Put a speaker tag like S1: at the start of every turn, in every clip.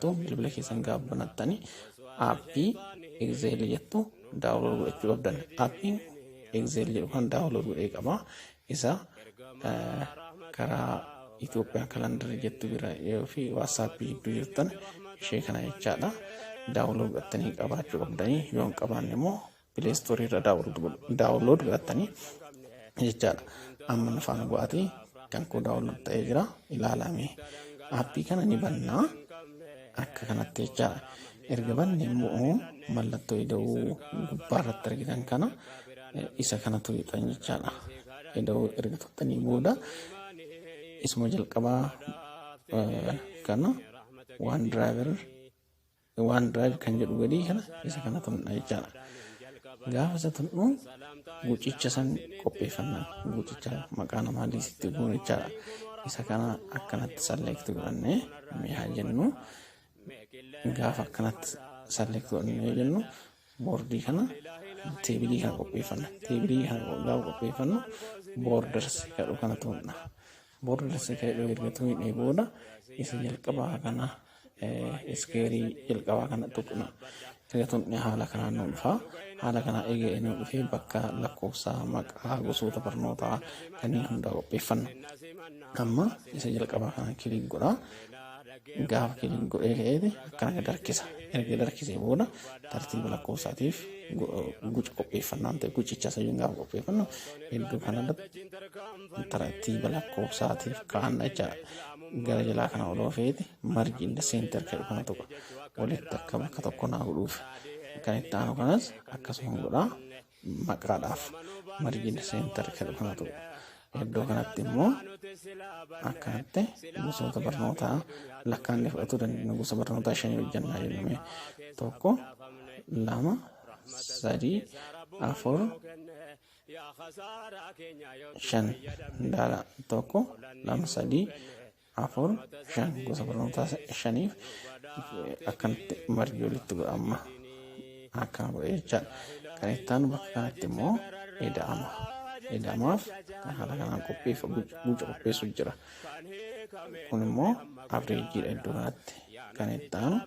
S1: jettu bilbila keessan gaafa banattanii aappii Excel jettu download godhachuu qabdan. Aappiin Excel jedhu kan download godhee qaba. Isa karaa Itoophiyaan kalandarii jettu bira fi WhatsAppii gidduu jirtan ishee kana jechaadha. Download godhattanii qabaachuu qabdanii, yoo hin qabaanne immoo Play Storeii irra download godhattanii jechaadha. Amma nu faana bu'aatii kan koo download ta'ee jira, ilaalame. Aappii kana ni bannaa akka kanatti jechaadha. Erga banne immoo mallattoo ida'uu gubbaa irratti argitan kana, isa kana tuqxan jechaadha. Ida'uu erga tuqxanii booda isuma jalqabaa kana OneDrive kan jedhu gadii kana, isa kana tuqna jechaadha. Gaafa isa tuqnu gucicha san qopheeffanna. Gucicha maqaa namaa liistitti goonu jechaadha. Isa kana akkanatti select godhannee mi'aa jennu. Gaafa akkanatti select godhannee jennu boordii kana, teebilii kana qopheeffanna. Teebilii kana gaafa qopheeffannu borders jedhu kana tuqna. Borders jedhu erga tuqnee booda isa jalqabaa kana, iskeerii jalqabaa kana tuqna. Erga tuqnee haala kanaan nu dhufa. Haala kanaa eega nu dhufee bakka lakkoofsa maqaa gosoota barnootaa kanneen hundaa qopheeffanna. Amma isa jalqabaa kana click godha. Gaafa click godhee ka'eeti akkana gad harkisa. Erga gad harkisee booda tartiiba lakkoofsaatiif guca qopheeffannaa ta'e, gucicha isa gaafa qopheeffannu iddoo kanarratti tartiiba lakkoofsaatiif kaa'anna jechaadha. Gara jalaa kana ol oofeeti merge and center jedhu kana tuqa. Walitti akka bakka tokko naa godhuuf. Kan itti aanu kanas akkasuma godhaa, maqaadhaaf merge and center jedhu kana tuqa. Iddoo kanatti immoo akkanatti gosoota barnootaa lakkaa'annee fudhatuu dandeenya. Gosa barnootaa shanii hojjannaa jennee, tokko, lama, sadii, afur, shan daala. Tokko, lama, sadii, afur, shan, gosa barnootaa shaniif akkanatti merge walitti godhama. Akkana godhe jechaadha. Kan itti aanu bakka kanatti immoo ida'ama. Ida'amaaf kan haala kanaan qopheeffa, guca qopheessu jira. Kun immoo averageiidha iddoo kanatti. Kan itti aanu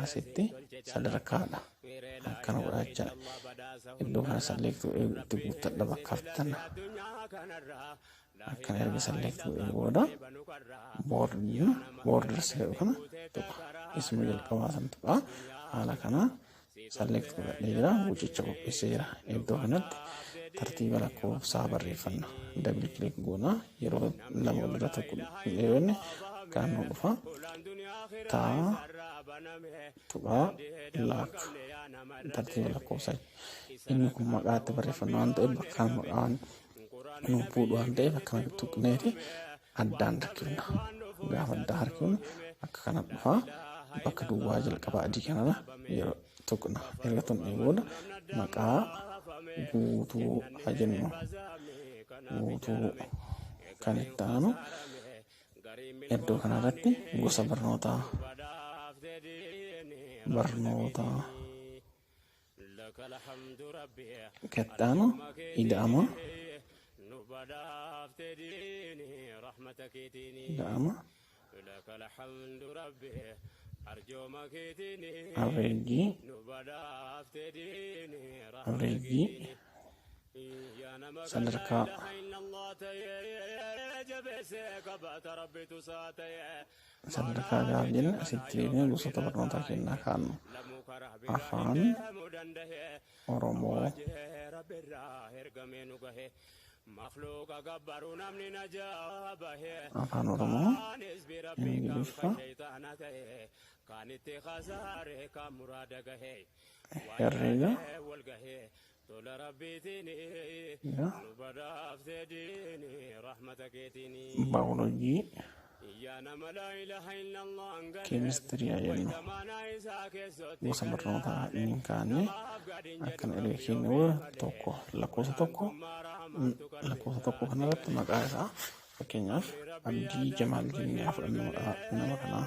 S1: asitti sadarkaadha. Akkana godha jechaadha. Iddoo kana select itti guuttadha bakka haftan. Akkana erga select godhee booda boordiin borders jedhu kana tuqa. Isuma jalqabaa san tuqa. Haala kana select godhadhee jira. Gucicha qopheessee jira. Iddoo kanatti tartiiba lakkoofsaa barreeffanna. Double click goona, yeroo lama walirra tokko dheeranne kan nu dhufa. Taa tuqaa laak tartiiba lakkoofsaa. Inni kun maqaatti barreeffanna waan ta'eef, bakka maqaan nu fuudhu waan ta'eef, akkana tuqneeti addaan harkifna. Gaafa addaan harkifnu akka kana dhufa. Bakka duwwaa jalqaba adii kanarra yeroo tuqna. Erga tuqnee booda maqaa guutuu haa jennu. Guutuu kan itti aanu iddoo kanarratti gosa barnootaa kan itti aanu ida'ama, average, sadarkaa. Sadarkaa gaaf jenne asitti deebinee gosoota barnootaa kennaa kaannu Afaan Oromoo, Afaan Oromoo, Ingiliffa, herreega, ya, baayoloojii, keemistirii haa jennu. Gosa barnootaa inni kaanne akkana erga kenne booda tokko, lakkoofsa tokko, lakkoofsa tokko kanarratti maqaa isaa fakkeenyaaf Abdii Jamaal jennee haa fudhannu. Maqaa nama kanaa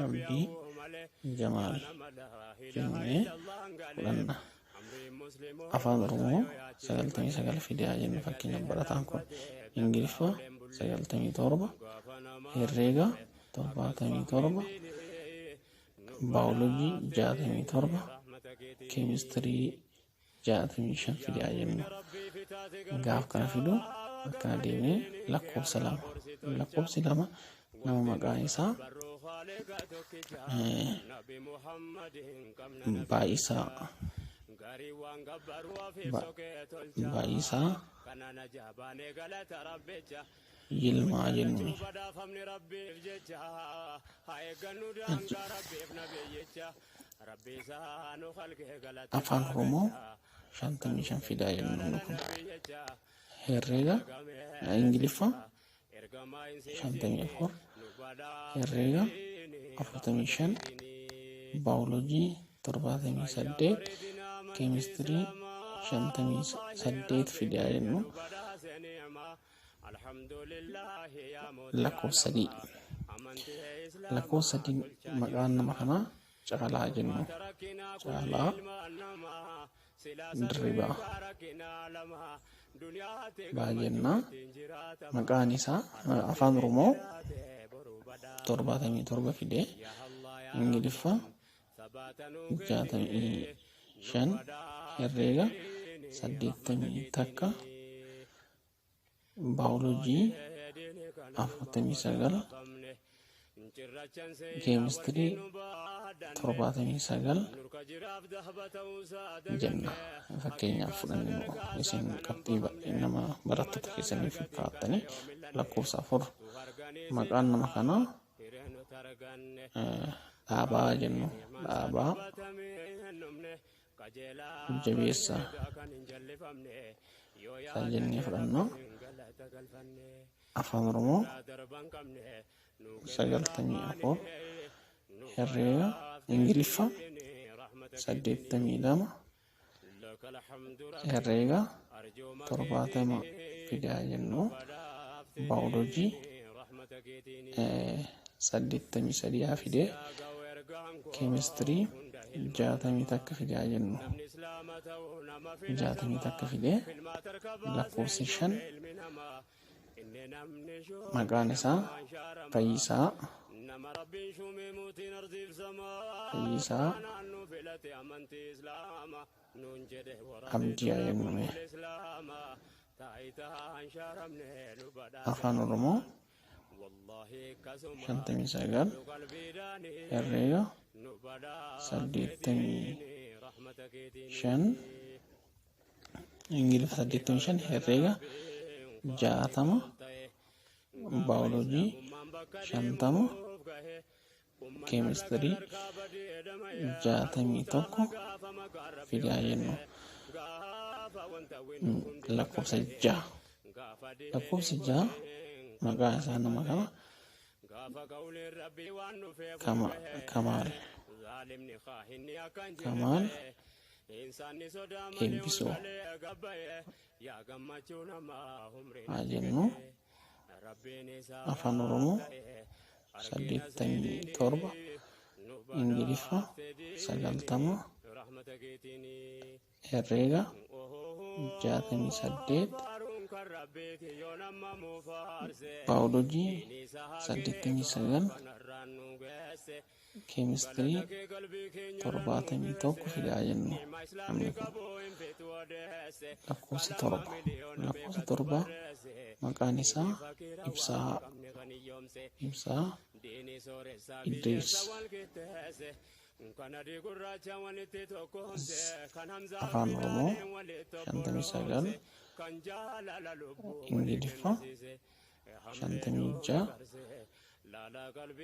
S1: Abdii Jamaal jennee fudhanna. Afaan Oromoo 99 fide haa jennu fakkeenyaaf barataan kun. Ingiliffa 97, herreega 77. Baayoloojii 67, keemistirii 65 fidaa jennu. Gaaf kana fidu akkana deemnee lakkoofsa 2. Lakkoofsi 2 nama maqaan isaa Baay'isaa Baay'isaa Yilmaa jennuun. Afaan Oromoo 55 fidaa jennuun kun. Herreega Ingiliffa 54, herreega 45, baayoloojii 78, keemistirii 58 fidaa jennu. Lakkoofsa 3. Lakkoofsa 3 maqaan nama kanaa Caalaa jennu. Caalaa Dirribaa baay'ennaa. Maqaan isaa Afaan Oromoo 77 fide, Ingiliffa 65, herreega 81, baayoloojii 49, keemistirii 79 jenna. Fakkeenyaaf fudhanne, isin qabxii nama barattoota keessaniif kaa'attanii. Lakkoofsa 4 maqaan nama kanaa Dhaabaa jennu. Dhaabaa Jabeessa kan jennee fudhannu. Afaan Oromoo 94, herreega Ingiliffa 82, herreega 70 fidaa jennu. Baayoloojii 83 haa fidee, keemistirii 61 fidaa jennu. 61 fidee. Lakkoofsi 5 maqaan isaa Fayyisaa Fayyisaa Abdii haa jennume. Afaan Oromoo 59, herreega 85, Ingiliffa 85, herreega 60, baayoloojii 50, keemistirii 61 fidaa jennu. Lakkoofsa 6. Lakkoofsa 6 maqaan isaa nama kana Kamaal Kamaal Eebbisoo haa jennu. Afaan Oromoo 87, Ingiliffa 90, herreega 68, baayoloojii 89, keemistirii 71 fidaa jennu namni kun. Lakkoofsa 7. Lakkoofsa 7 maqaan isaa Ibsaa Ibsaa Idriis. Afaan Oromoo 59, Ingiliffa 56,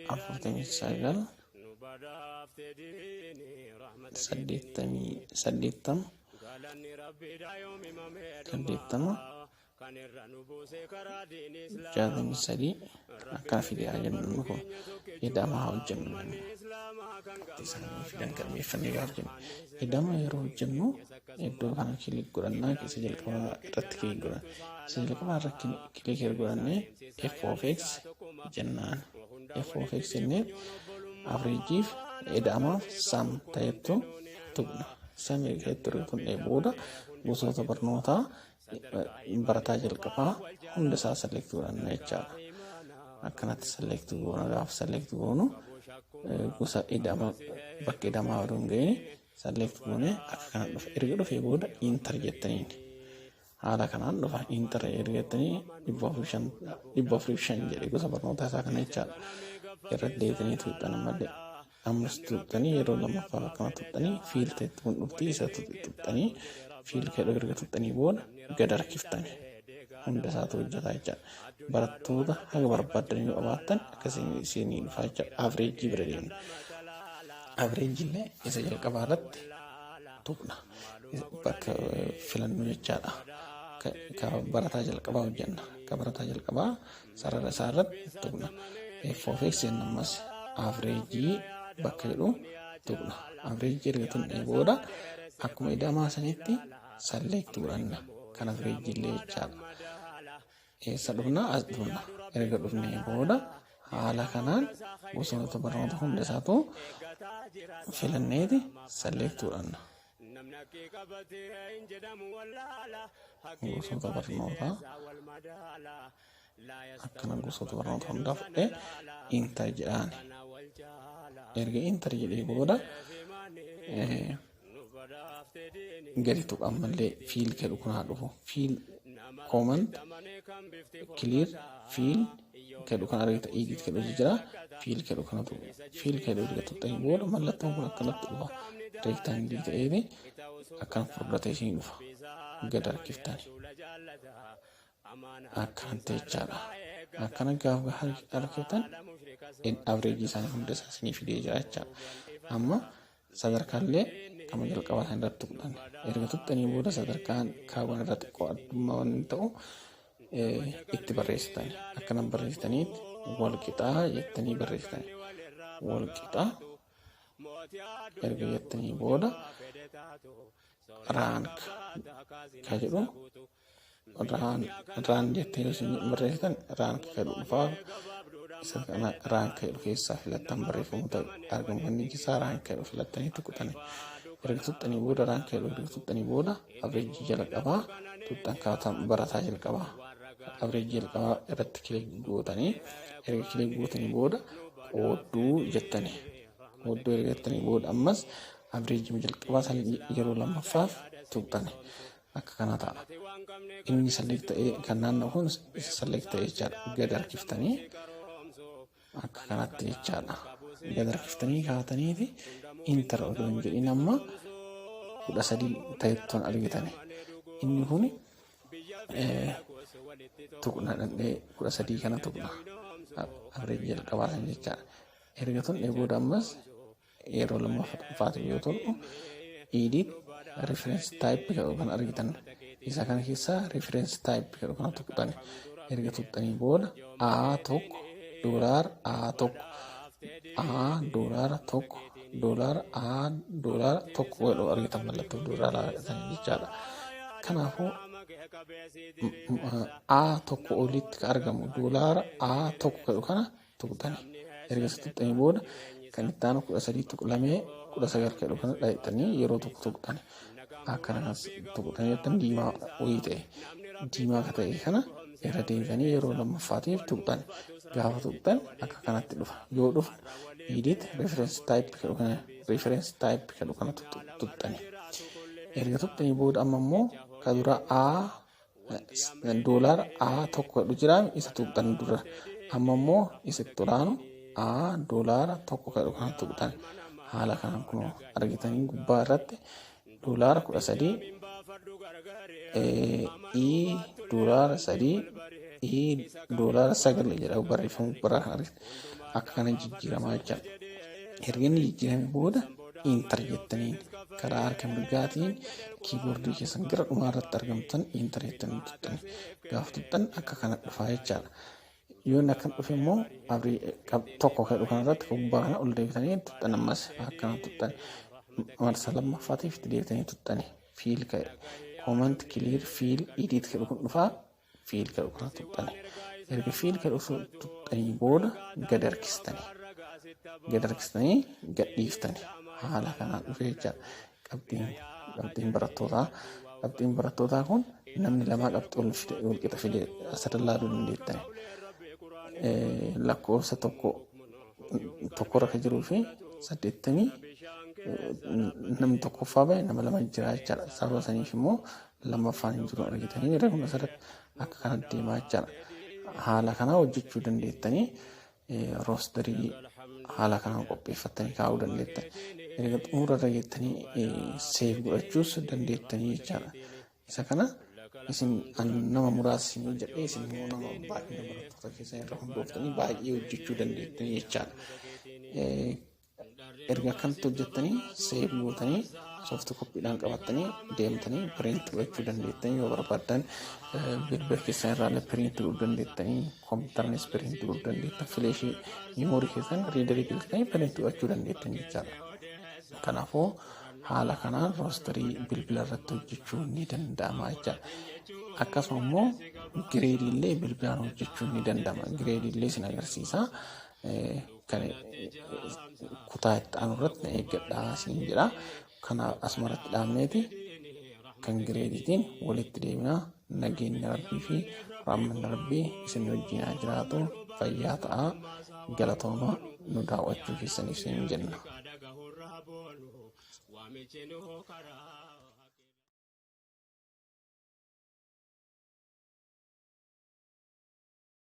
S1: 49, 80, 80, 63 akkana fidee haa jennu. Kun ida'ama haa hojjennu. Isaanii fidan galmeeffannee gaafa jennu, ida'ama yeroo hojjennu iddoo kana click godhannaa. Isa jalqabaa irratti click godhanna. Isa jalqabaa irratti click godhannee f of x jennaan. F of x jennee averageiif ida'amaaf sum ta'ettu tuqna. Sum ta'ettu tuqnee booda gosoota barnootaa barataa jalqabaa hunda isaa select godhanna jechaadha. Akkanatti select goona. Gaafa select goonu Gosa ida'ama bakka ida'amaa odoo hin ga'iin select goonee akka kana dhufa. Erga dhufee booda enter jettaniin haala kanaan dhufa. Enter erga jettanii 405 jedhe gosa barnootaa isaa kana jechaadha. Irratti deebitanii tuuxan ammallee ammas tuuxanii yeroo lammaffaa akkana tuuxanii fill ta'etti kun dhufti. Isa tuuxanii fill kedhu erga tuuxanii booda gad harkiftanii hunda isaatu hojjetaa jechaadha. Barattoota haga barbaaddan yoo qabaattan akkasiin isinii dhufaa jechaadha. Average bira deemna. Average illee isa jalqabaa irratti tuqna. Bakka filannu jechaadha. Ka barataa jalqabaa hojjenna. Ka barataa jalqabaa sarara isaa irratti tuqna. F of X jenna, ammas average bakka jedhu tuqna. Average erga tuqnee booda akkuma ida'amaa sanitti select godhanna. Kan average illee jechaadha. Eessa dhufna? As dhufna. Erga dhufnee booda haala kanaan gosoota barnoota hunda isaatu filanneeti select godhanna. Gosoota barnootaa akkana gosoota barnoota hundaa fudhee enter jedhaani. Erga enter jedhee booda gadi tuqa, ammallee fill jedhu kun haa dhufu. Fill, comment, clear, fill jedhu kan argita, edit jedhu jira, fill jedhu kanatu. Fill jedhu erga tuqxanii booda mallattoon kun akkanatti dhufa. Rectangle ta'eeti akkana furdatee isin dhufa. Gad harkiftani. Akkanatti jechaadha. Akkana gaafa harkiftan average isaanii hunda isaa isinii fidee jira jechaadha. Amma sadarkaallee kama jalqabaa isaan irratti tuqxan. Erga tuqxanii booda sadarkaan kaawwan irra xiqqoo addummaa waan ta'u itti barreessitan. Akkana barreessitaniitti wal qixaa jettanii barreessitan. Wal qixaa erga jettanii booda rank ka jedhu run jettanii yoo isin barreessitan rank ka jedhu dhufaa. Isa kana rank jedhu keessaa filattan barreeffamoota argamu kanneen keessaa rank jedhu filattanii tuqxani. Erga tuqxanii booda rank jedhu erga tuqxanii booda average jalqabaa tuqxan, kaatan barataa jalqabaa average jalqabaa irratti click gootanii, erga click gootanii booda qoodduu jettanii, qoodduu erga jettanii booda ammas average jalqabaa san yeroo lammaffaaf tuqxani. Akka kana ta'a. Inni select ta'ee kan naanna'u kun isa select ta'ee jechaadha. Gad harkiftanii akka kanatti jechaadha. Gad harkiftanii kaataniiti enter odoo hin jedhin amma 13 ta'ettoon argitani. Inni kun tuqna dhandhee 13 kana tuqna. Average jalqabaa san jechaadha. Erga tuqnee booda ammas yeroo lammaffaatu yoo ta'u edit reference type jedhu kan argitan, isa kana keessaa reference type jedhu kana tuqxani. Erga tuqxanii booda A 1 dollar A 1 A dollar 1 dollar A dollar 1 jedhu argitan, mallattoo doolaaraa argitan jechaadha. Kanaafuu A 1 olitti kan argamu doolaara A 1 jedhu kana tuqxani. Erga isa tuqxanii booda kan itti aanu 13.2 19 jedhu kana dhayxanii yeroo tokko tuqxani. Akkana kanas tuqxanii jettan diimaa wayii ta'e, diimaa akka ta'e kana irra deebitanii yeroo lammaffaatiif tuqxani. Gaafa tuqxan akka kanatti dhufa. Yoo dhufu edit reference type jedhu kana, reference type jedhu kana tuqxani. Erga tuqxanii booda amma immoo ka dura A doolaara A 1 jedhu jira, isa tuqxan dura. Amma immoo isa itti olaanu A doolaara 1 jedhu kana tuqxan. Haala kanaan kun argitanii gubbaa irratti doolaara 13 E doolaara 3 E doolaara 9 jedha barreeffamu biraa kan argitan. Akka kana jijjiiramaa jechaadha. Erga inni jijjiirame booda enter jettaniin karaa harka mirgaatiin keyboard keessan gara dhumaa irratti argamtan enter jettanii tuqxani. Gaafa tuqxan akka kana dhufaa jechaadha. Yoo inni akkan dhufe immoo 1 jedhu kanarratti gubbaa kana ol deebitanii tuqxan, ammas akkana tuqxan, marsaa lammaffaatiif itti deebitanii tuqxani. Fill ka'e, comment, clear, fill, edit jedhu kun dhufaa, fill jedhu kana tuqxani. Erga fill jedhu tuqxanii booda gad harkistanii gad harkistanii gad dhiiftanii haala kanaan dhufe jechaadha. Qabxiin barattootaa kun namni lamaa qabxii ol fide wal qixa fide asirra ilaaluu dandeettani. Lakkoofsa tokko Tokkorra kan jiruu fi 80 namni tokkoffaa bahe nama lama jira jechaadha. Sababa saniif immoo lammaffaan hin jiru argitanii kun asirratti akka kanatti deemaa jechaadha. Haala kanaa hojjechuu dandeettanii, rosterii haala kanaan qopheeffattanii kaa'uu dandeettan. Erga xumura irra geettanii save godhachuus dandeettanii jechaadha. Isa kana isin nama muraasa isin hojjedhee, isin immoo nama baay'ina barattoota keessan irra hundooftanii baay'ee hojjechuu dandeettanii jechaadha. Erga akkanatti hojjettanii save gootanii, soft copydhaan qabattanii deemtanii print godhachuu dandeettanii. Yoo barbaaddan bilbila keessan irraallee print godhuu dandeettanii, kompiitarnis print godhuu dandeettan, flash memory keessan readerii galchitanii print godhachuu dandeettan jechaadha. Kanaafuu haala kanaan rosterii bilbila irratti hojjechuun ni danda'ama jechaadha. Akkasuma immoo gradeiillee bilbilaan hojjechuun ni danda'ama. Gradeiillee isin agarsiisa. Kan kutaa itti aanu irratti na eeggadhaa isin jedha. Kanaaf asumarratti dhaabneeti kan gradeiitiin walitti deemnaa. Nageenyi Rabbii fi rahmanni Rabbii isin wajjin haa jiraatu. Fayyaa ta'aa, galatooma nu daawwachuu keessaniif isin jenna.
S2: Waamichi nu karaa.